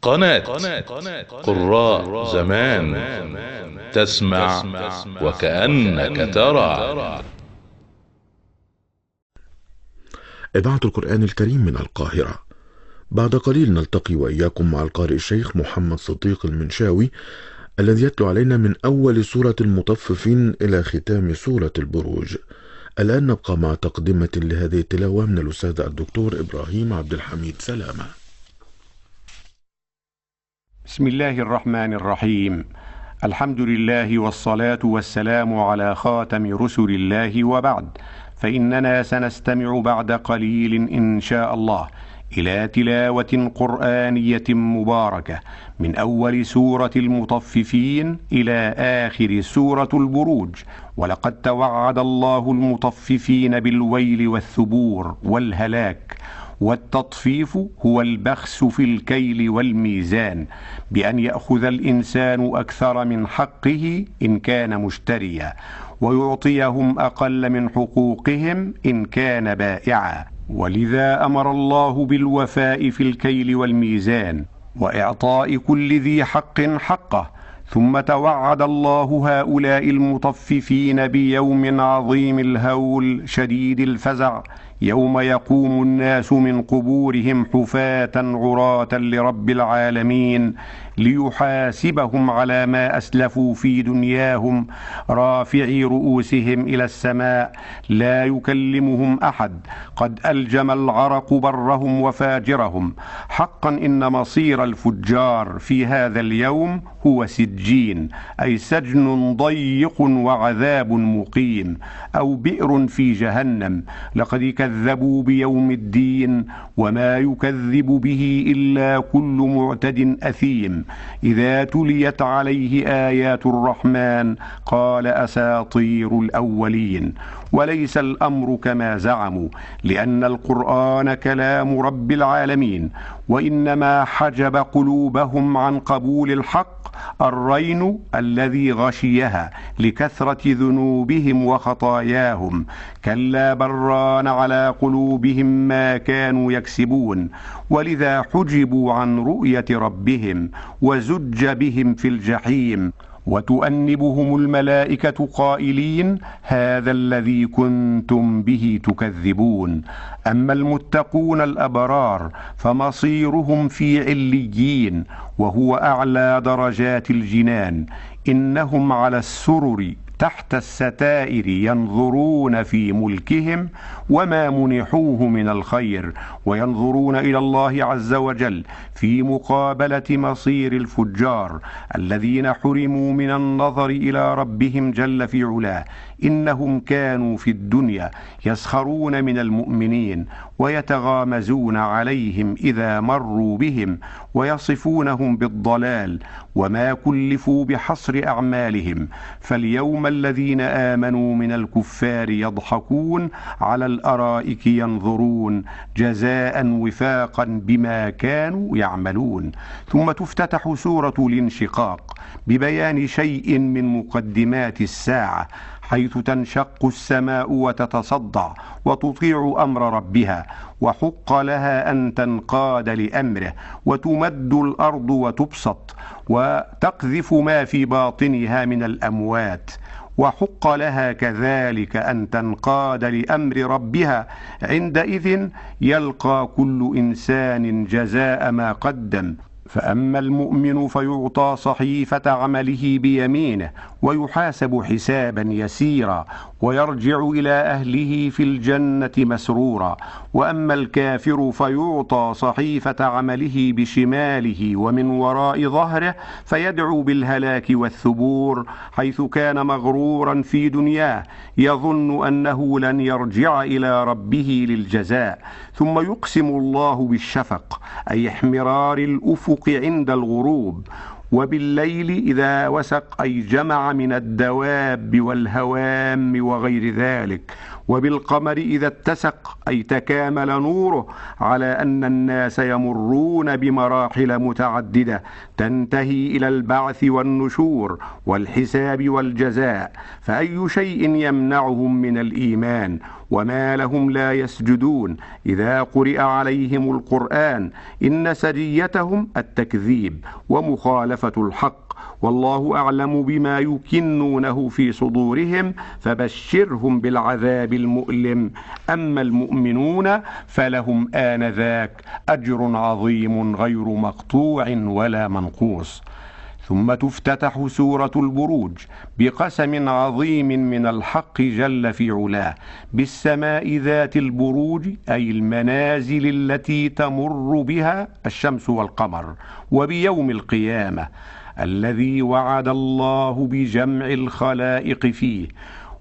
قناة قراء زمان. تسمع وكأنك ترى. إذاعة القرآن الكريم من القاهرة. بعد قليل نلتقي وإياكم مع القارئ الشيخ محمد صديق المنشاوي الذي يتلو علينا من أول سورة المطففين إلى ختام سورة البروج. الآن نبقى مع تقدمة لهذه التلاوة من الأستاذ الدكتور إبراهيم عبد الحميد سلامة. بسم الله الرحمن الرحيم. الحمد لله والصلاة والسلام على خاتم رسل الله، وبعد، فإننا سنستمع بعد قليل إن شاء الله إلى تلاوة قرآنية مباركة من أول سورة المطففين إلى آخر سورة البروج. ولقد توعد الله المطففين بالويل والثبور والهلاك. والتطفيف هو البخس في الكيل والميزان، بأن يأخذ الإنسان أكثر من حقه إن كان مشتريا، ويعطيهم أقل من حقوقهم إن كان بائعا. ولذا أمر الله بالوفاء في الكيل والميزان وإعطاء كل ذي حق حقه. ثم توعد الله هؤلاء المطففين بيوم عظيم الهول شديد الفزع، يوم يقوم الناس من قبورهم حفاة عراة لرب العالمين ليحاسبهم على ما أسلفوا في دنياهم، رافعي رؤوسهم إلى السماء لا يكلمهم أحد، قد ألجم العرق برهم وفاجرهم. حقا إن مصير الفجار في هذا اليوم هو سجين، أي سجن ضيق وعذاب مقيم، أو بئر في جهنم. لقد كذبوا بيوم الدين، وما يكذب به إلا كل معتد أثيم. إذا تليت عليه آيات الرحمن قال أساطير الأولين. وليس الأمر كما زعموا، لأن القرآن كلام رب العالمين، وإنما حجب قلوبهم عن قبول الحق الرين الذي غشيها لكثرة ذنوبهم وخطاياهم. كلا بران على قلوبهم ما كانوا يكسبون، ولذا حجبوا عن رؤية ربهم وزج بهم في الجحيم. وتؤنبهم الملائكة قائلين هذا الذي كنتم به تكذبون. أما المتقون الأبرار فمصيرهم في عليين، وهو أعلى درجات الجنان. إنهم على السرر تحت الستائر ينظرون في ملكهم وما منحوه من الخير، وينظرون إلى الله عز وجل في مقابلة مصير الفجار الذين حرموا من النظر إلى ربهم جل في علاه. إنهم كانوا في الدنيا يسخرون من المؤمنين ويتغامزون عليهم إذا مروا بهم ويصفونهم بالضلال، وما كلفوا بحصر أعمالهم. فاليوم الذين آمنوا من الكفار يضحكون على الأرائك ينظرون جزاء وفاقا بما كانوا يعملون. ثم تفتتح سورة الانشقاق ببيان شيء من مقدمات الساعة، حيث تنشق السماء وتتصدع وتطيع أمر ربها، وحق لها أن تنقاد لأمره، وتمد الأرض وتبسط وتقذف ما في باطنها من الأموات، وحق لها كذلك أن تنقاد لأمر ربها. عندئذ يلقى كل إنسان جزاء ما قدم. فأما المؤمن فيعطى صحيفة عمله بيمينه ويحاسب حسابا يسيرا ويرجع إلى أهله في الجنة مسرورا. وأما الكافر فيعطى صحيفة عمله بشماله ومن وراء ظهره فيدعو بالهلاك والثبور، حيث كان مغرورا في دنياه يظن أنه لن يرجع إلى ربه للجزاء. ثم يقسم الله بالشفق، أي احمرار الأفق عند الغروب، وبالليل إذا وسق، أي جمع من الدواب والهوام وغير ذلك، وبالقمر إذا اتسق، أي تكامل نوره، على أن الناس يمرون بمراحل متعددة تنتهي إلى البعث والنشور والحساب والجزاء. فأي شيء يمنعهم من الإيمان وما لهم لا يسجدون إذا قرئ عليهم القرآن إن سجيتهم التكذيب ومخالفة الحق، والله أعلم بما يكنونه في صدورهم فبشرهم بالعذاب المؤلم. أما المؤمنون فلهم آنذاك أجر عظيم غير مقطوع ولا منقوص. ثم تفتتح سورة البروج بقسم عظيم من الحق جل في علاه بالسماء ذات البروج، أي المنازل التي تمر بها الشمس والقمر، وبيوم القيامة الذي وعد الله بجمع الخلائق فيه،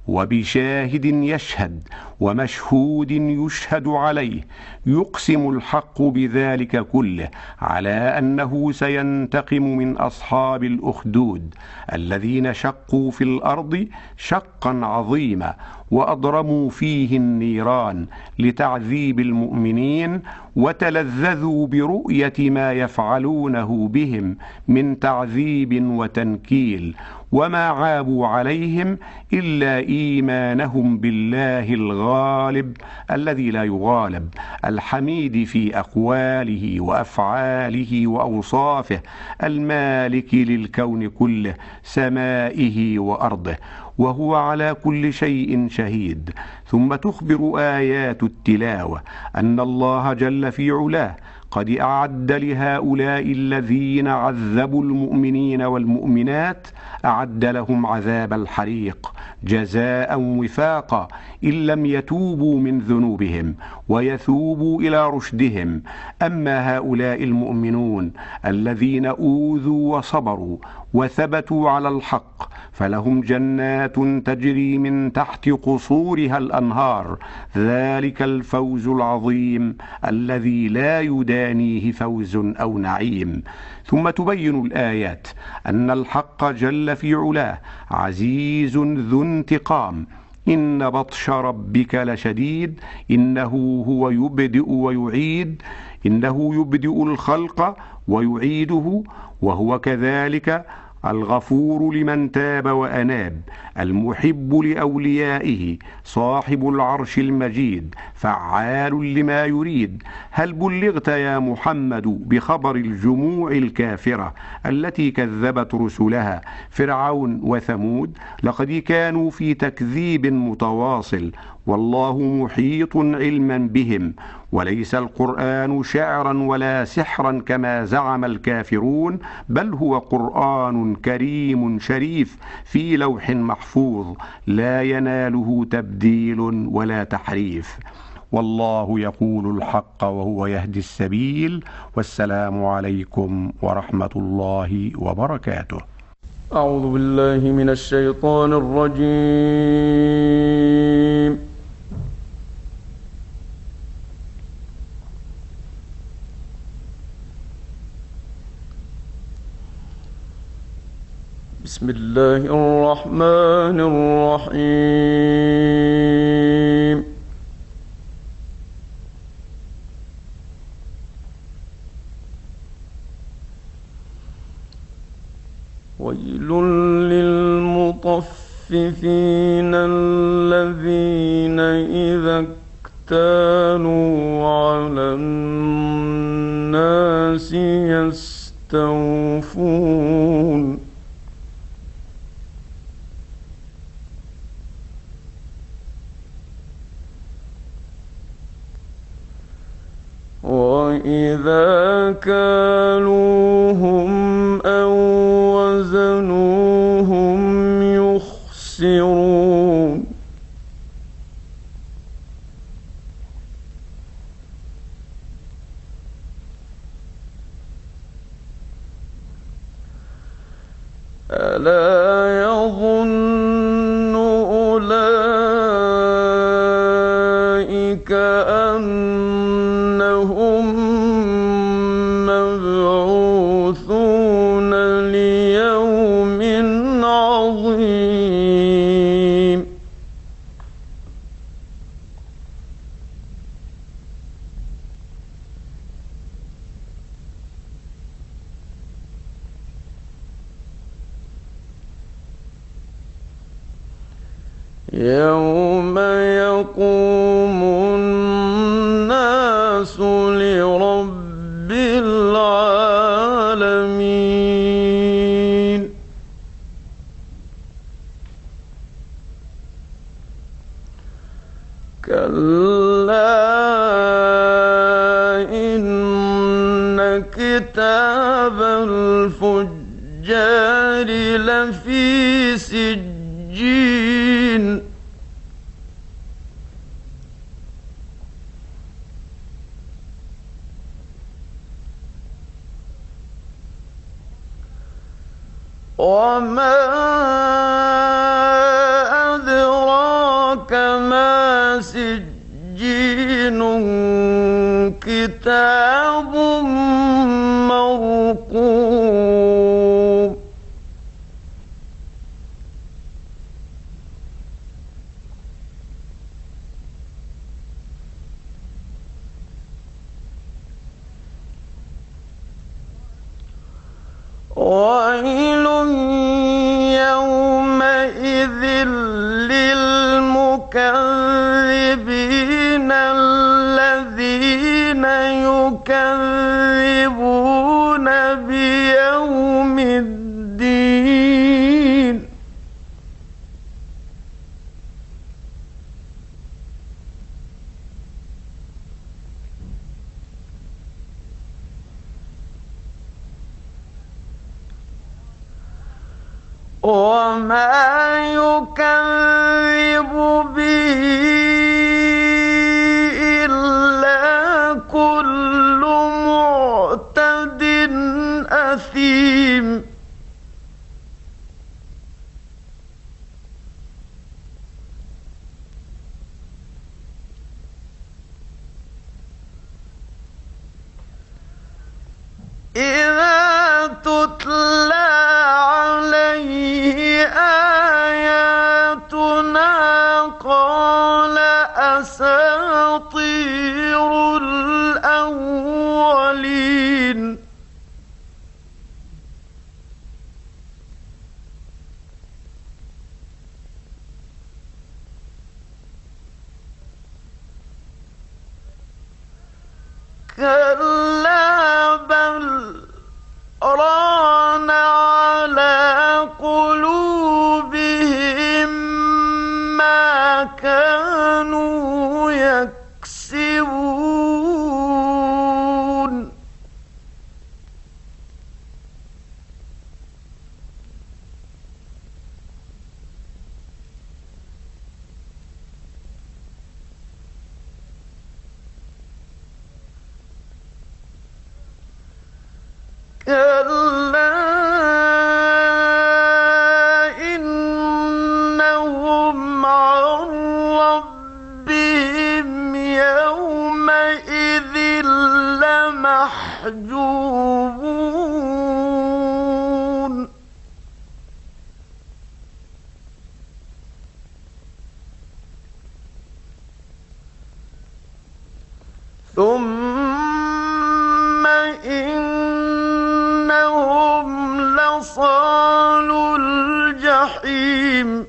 وبشاهد يشهد ومشهود يشهد عليه. يقسم الحق بذلك كله على أنه سينتقم من أصحاب الأخدود الذين شقوا في الأرض شقا عظيما وأضرموا فيه النيران لتعذيب المؤمنين، وتلذذوا برؤية ما يفعلونه بهم من تعذيب وتنكيل، وما عابوا عليهم إلا إيمانهم بالله الغالب الذي لا يغالب، الحميد في أقواله وأفعاله وأوصافه، المالك للكون كله سمائه وأرضه، وهو على كل شيء شهيد. ثم تخبر آيات التلاوة أن الله جل في علاه قد أعد لهؤلاء الذين عذبوا المؤمنين والمؤمنات، أعد لهم عذاب الحريق جزاء وفاقا إن لم يتوبوا من ذنوبهم ويثوبوا إلى رشدهم. أما هؤلاء المؤمنون الذين أوذوا وصبروا وثبتوا على الحق فلهم جنات تجري من تحت قصورها الأنهار، ذلك الفوز العظيم الذي لا يدانيه فوز أو نعيم. ثم تبين الآيات أن الحق جل في علاه عزيز ذو انتقام، إن بطش ربك لشديد، إنه هو يبدئ ويعيد، إنه يبدئ الخلق ويعيده، وهو كذلك الغفور لمن تاب وأناب، المحب لأوليائه، صاحب العرش المجيد، فعال لما يريد. هل بلغت يا محمد بخبر الجموع الكافرة التي كذبت رسلها فرعون وثمود؟ لقد كانوا في تكذيب متواصل، والله محيط علما بهم. وليس القرآن شعرا ولا سحرا كما زعم الكافرون، بل هو قرآن كريم شريف في لوح محفوظ لا يناله تبديل ولا تحريف. والله يقول الحق وهو يهدي السبيل. والسلام عليكم ورحمة الله وبركاته. أعوذ بالله من الشيطان الرجيم. بسم الله الرحمن الرحيم. ويل للمطففين الذين إذا اكتالوا على الناس يستوفون. وإذا كالوهم أو وزنوهم يخسرون. ألا يظن أولئك أنهم مبعوثون ليوم عظيم. يوم يقول العالمين كلا إن كتاب الفجار لفي سجين وما أدراك ما سجين كتاب مرقوم ويل يومئذ للمكذبين الذين يكذبون بيوم الدين وما يكذب به إلا كل معتد أثيم إذا تتلى عليه آياتنا قال أساطير الأولين كلا بل ران على قلوبهم ما كانوا يكسبون كلا إنهم عن ربهم يومئذ لمحجوبون ثم إنهم لصالو الجحيم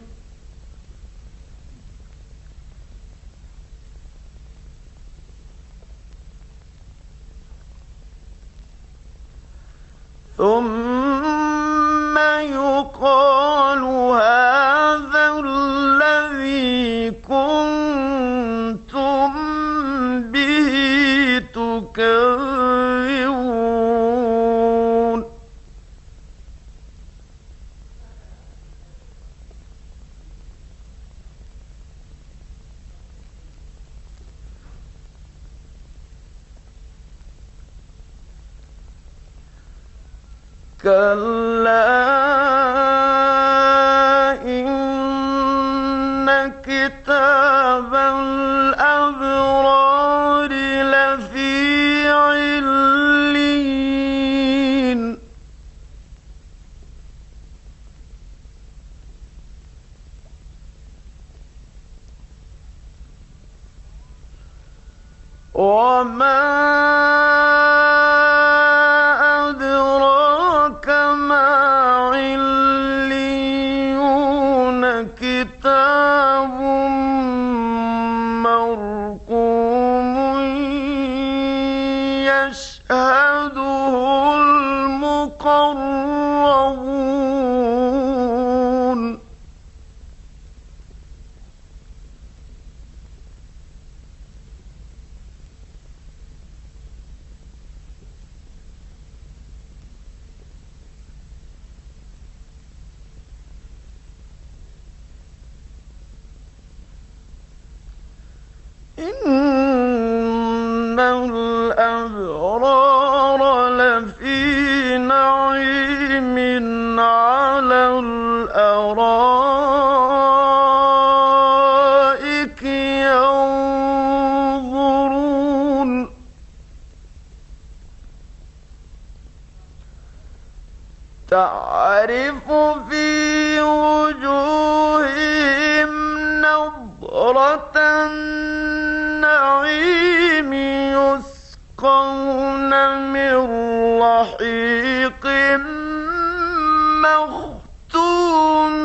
ثم يقال هذا الذي كنتم به تكذبون كلا إن كتاب الأبرار لفي عليين وما أدراك ما عليون كتاب مرقوم يشهد المقربون إن الأبرار لفي نعيم على الأرائك ينظرون تعرف في وجوههم نضرة النعيم يسقون من رحيق مختوم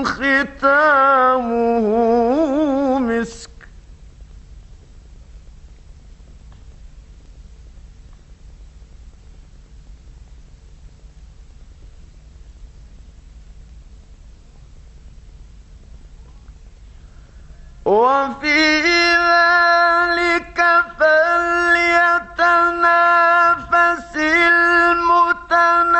ختامه مسك وفي ذلك فليتنافس المتنافسون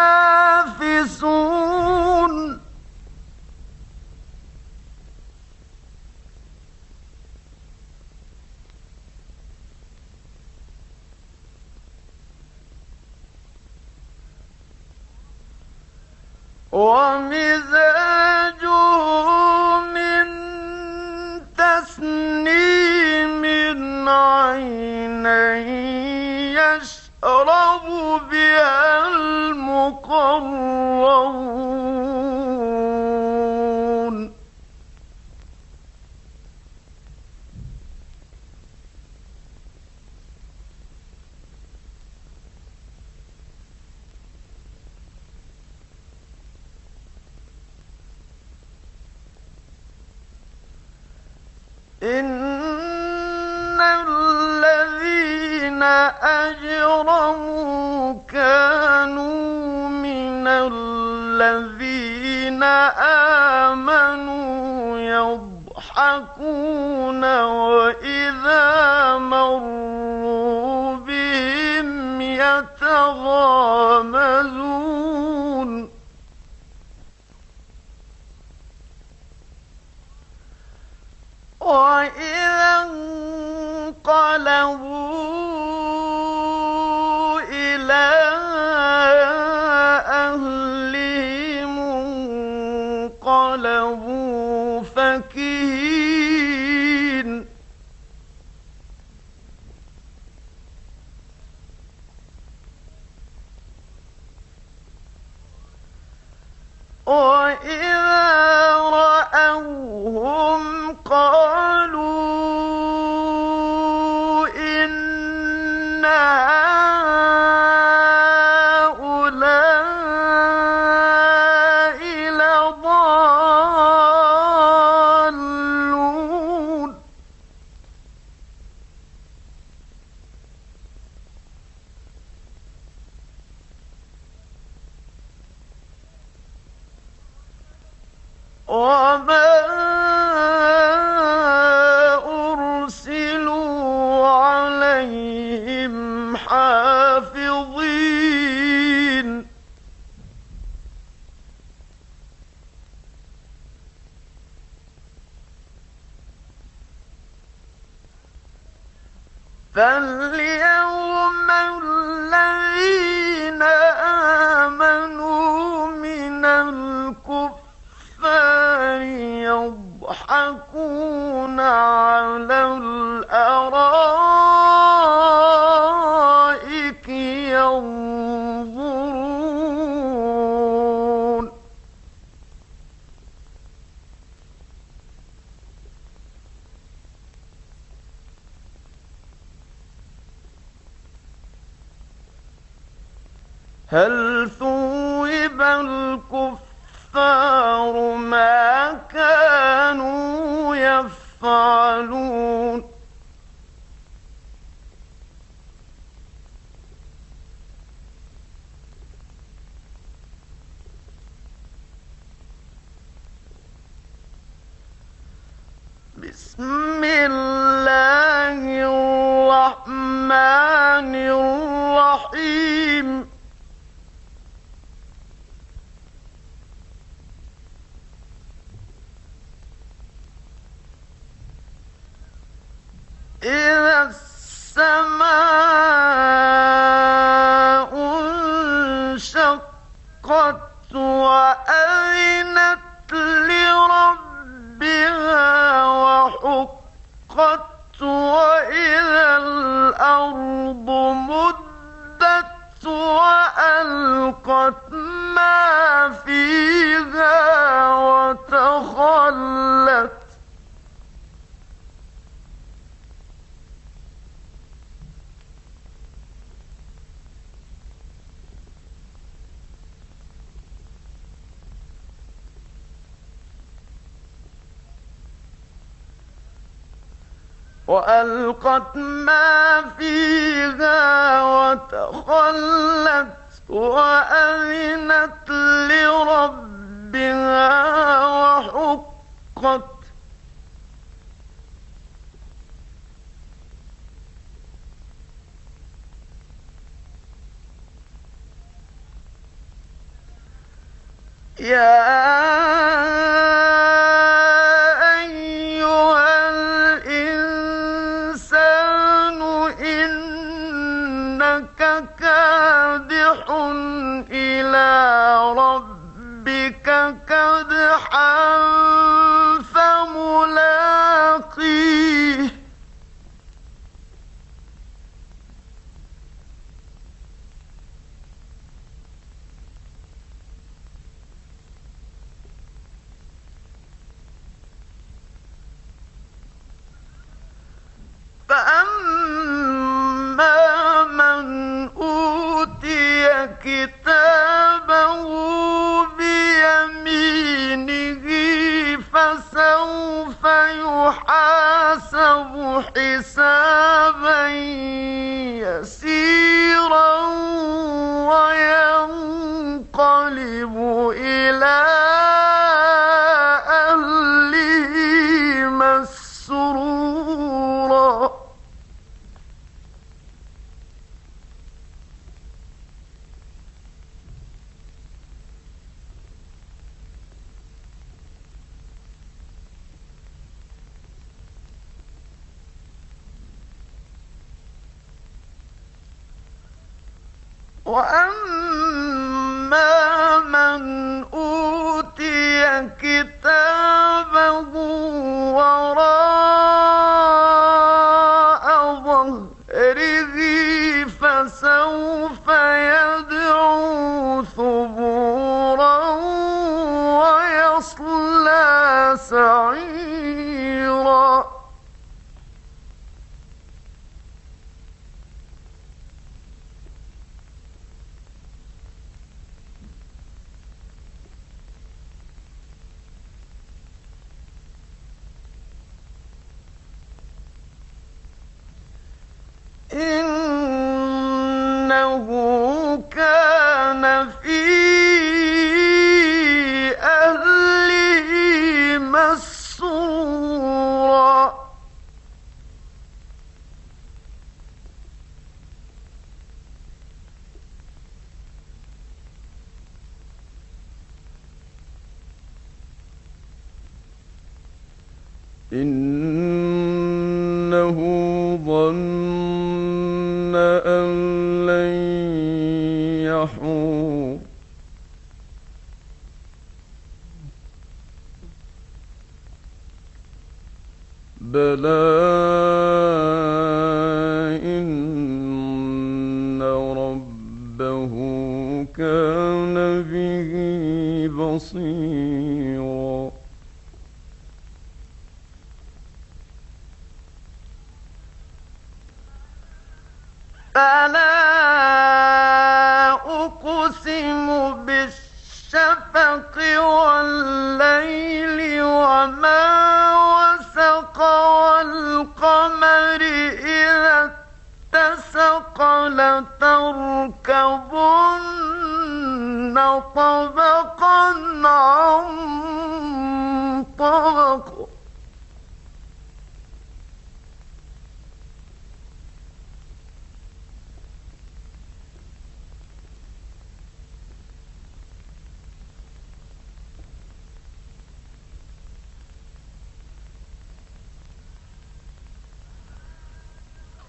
ومزاجه من تسنيم عينا يشرب بها المقربون إن الذين أجرموا كانوا من الذين آمنوا يضحكون وإذا مروا بهم يتغامزون وإذا انقلبوا إلى أهلهم انقلبوا فكهين وإذا رأوهم قالوا إن هؤلاء لضالون وما أرسلوا عليهم حافظين فاليوم الذين آمنوا من الكفار يضحكون على الأرائك ينظرون هل ثوب الكفار ما كانوا يفعلون بسم الله الرحمن الرحيم إذا السماء انشقت وأذنت لربها وحقت وإذا الأرض مدت وألقت ما فيها وتخلت وألقت ما فيها وتخلت وأذنت لربها وحقت يا كادح إلى ربك كدحا فملاقيه فأما من أوتي كتابه بيمينه فسوف يحاسب حسابا يسيرا وينقلب إلى أهله مسرورا وأما من أوتي كتابه وراء ظهره فسوف يدعو ثبورا ويصلى سعيرا إنه كان في أهله مسرورا إنه ظن أن لن يحور بلى إن ربه كان به بصيرا فلا أقسم بالشفق والليل وما وسق والقمر إذا اتسق لتركبن طبقا عن طبق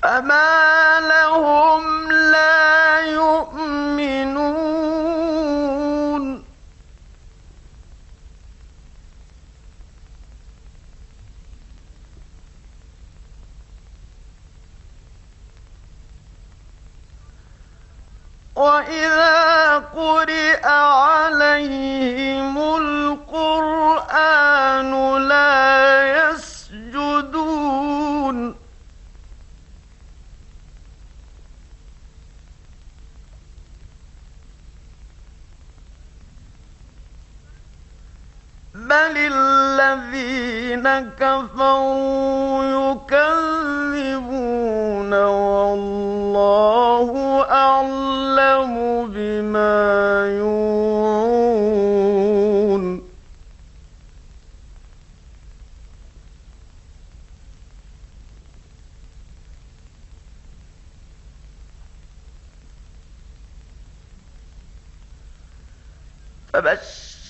فما لهم لا يؤمنون وإذا قرئ عليهم القرآن لا يسجدون بل الذين كفروا يكذبون والله أعلم بما يوعون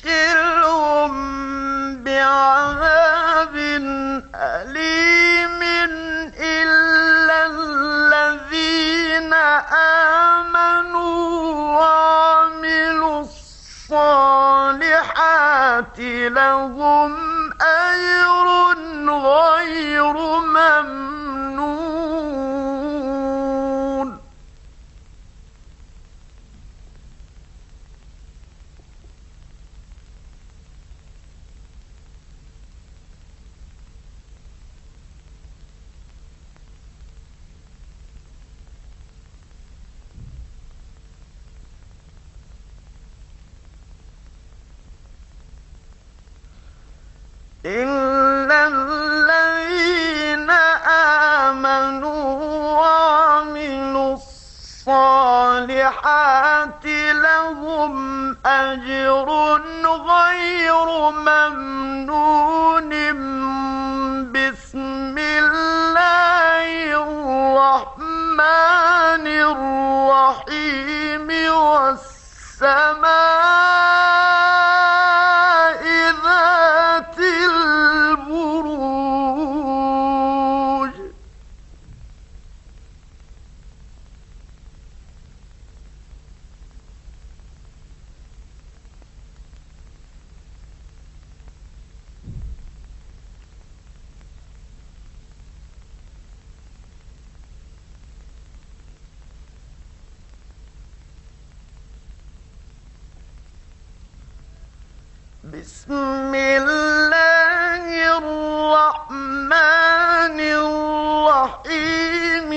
فبشرهم بعذاب أليم إلا الذين آمنوا وعملوا الصالحات لهم أجر غير ممنون إلا الذين آمنوا وعملوا الصالحات لهم أجر غير ممنون بسم الله الرحمن الرحيم والسماء ذات البروج بسم الله الرحمن الرحيم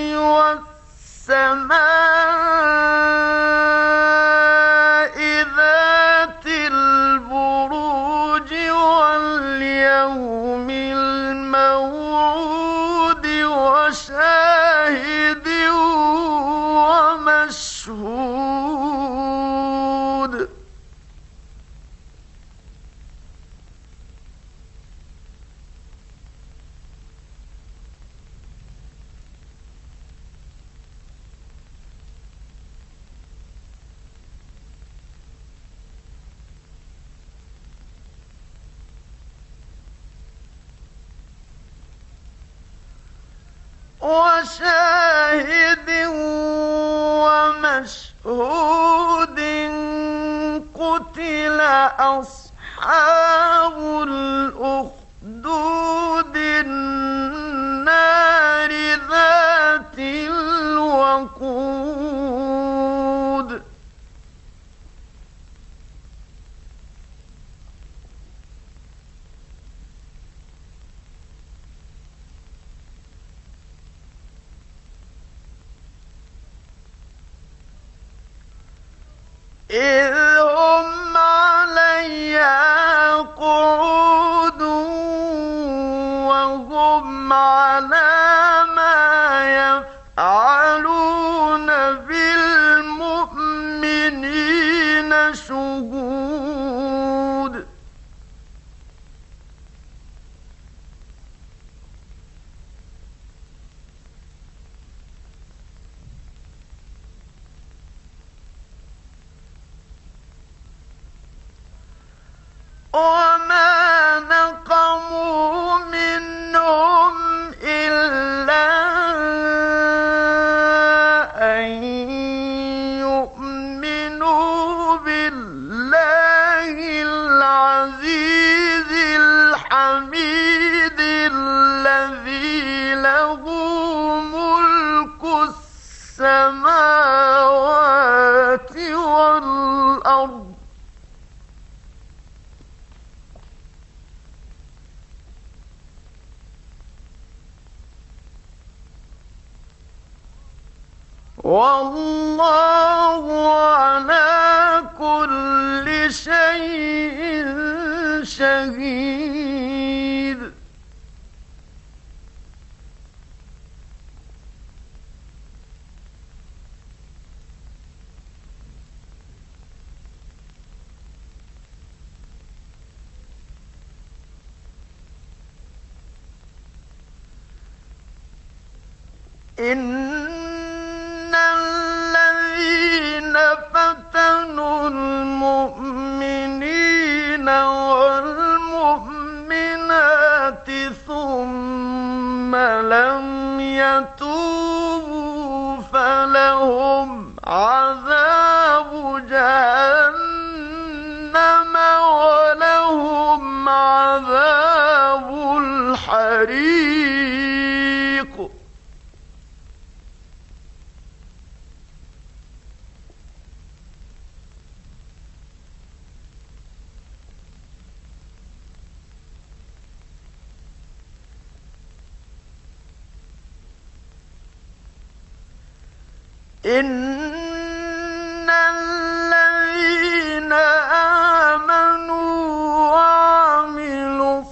والسماء ذات البروج واليوم الموعود وشاهد ومشهود وشاهد ومشهود قتل أصحاب الأخدود النار ذات الوقود إذ هم عليها قعود وهم على ما يفعلون بالمؤمنين شهود وما نقموا منهم إلا والله على كل شيء شهيد. إن الذين فتنوا المؤمنين والمؤمنات ثم لم يتوبوا فلهم عذاب جهنم ولهم عذاب الحريق. إن الذين آمنوا وعملوا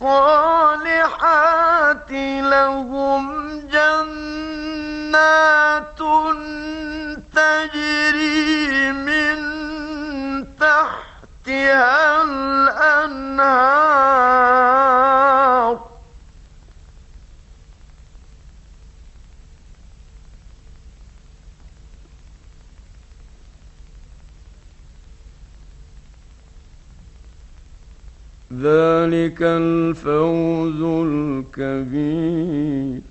الصالحات لهم جنات تجري من تحتها الأنهار ذلك الفوز الكبير.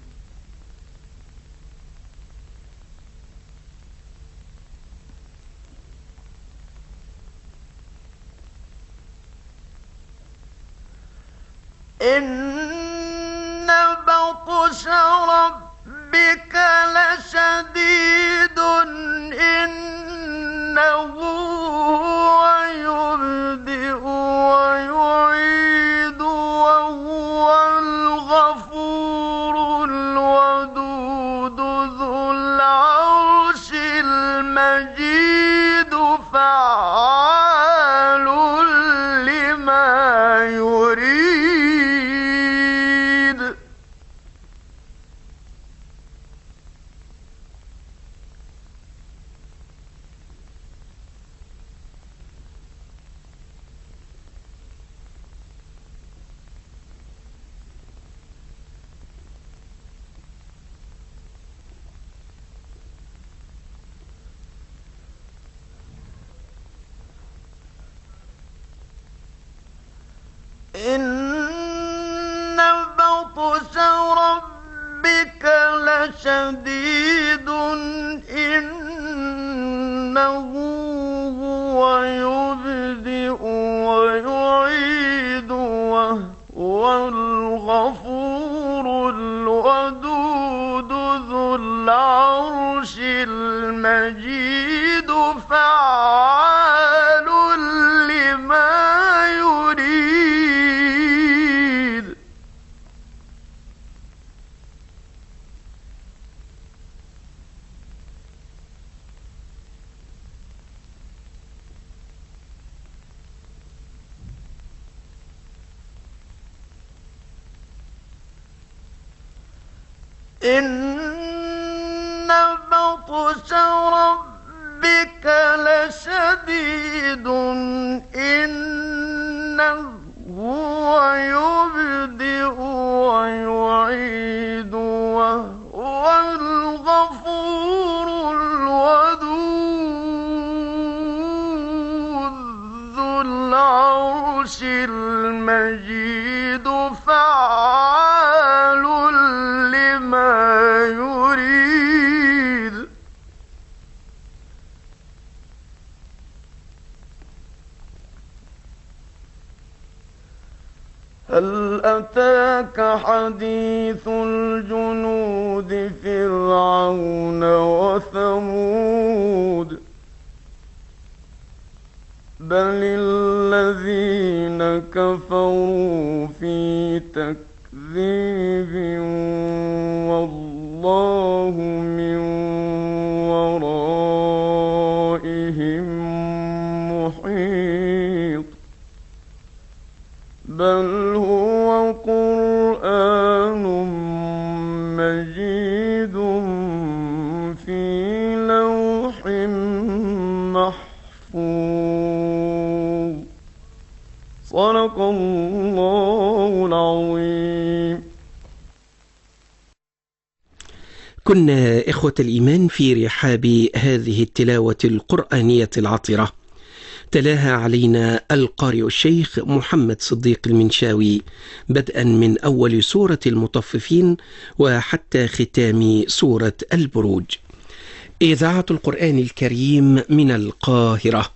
إن بطش ربك لشديد إنه هو يبدئ ويعيد وهو الغفور الودود ذو العرش المجيد فعال لما يريد. إن بطش ربك لشديد إنه هو يبدئ ويعيد وهو الغفور الودود ذو العرش المجيد فعال لما يريد. إن بطش ربك لشديد إنه هو يبدئ ويعيد وهو الغفور الودود ذو العرش المجيد فعال لما يريد. هل أتاك حديث الجنود فرعون وثمود بل الذين كفروا في تكذيب والله من محيط بل هو قرآن مجيد في لوح محفوظ. صدق الله العظيم. كنا إخوة الإيمان في رحاب هذه التلاوة القرآنية العطرة، تلاها علينا القارئ الشيخ محمد صديق المنشاوي بدءا من أول سورة المطففين وحتى ختام سورة البروج. إذاعة القرآن الكريم من القاهرة.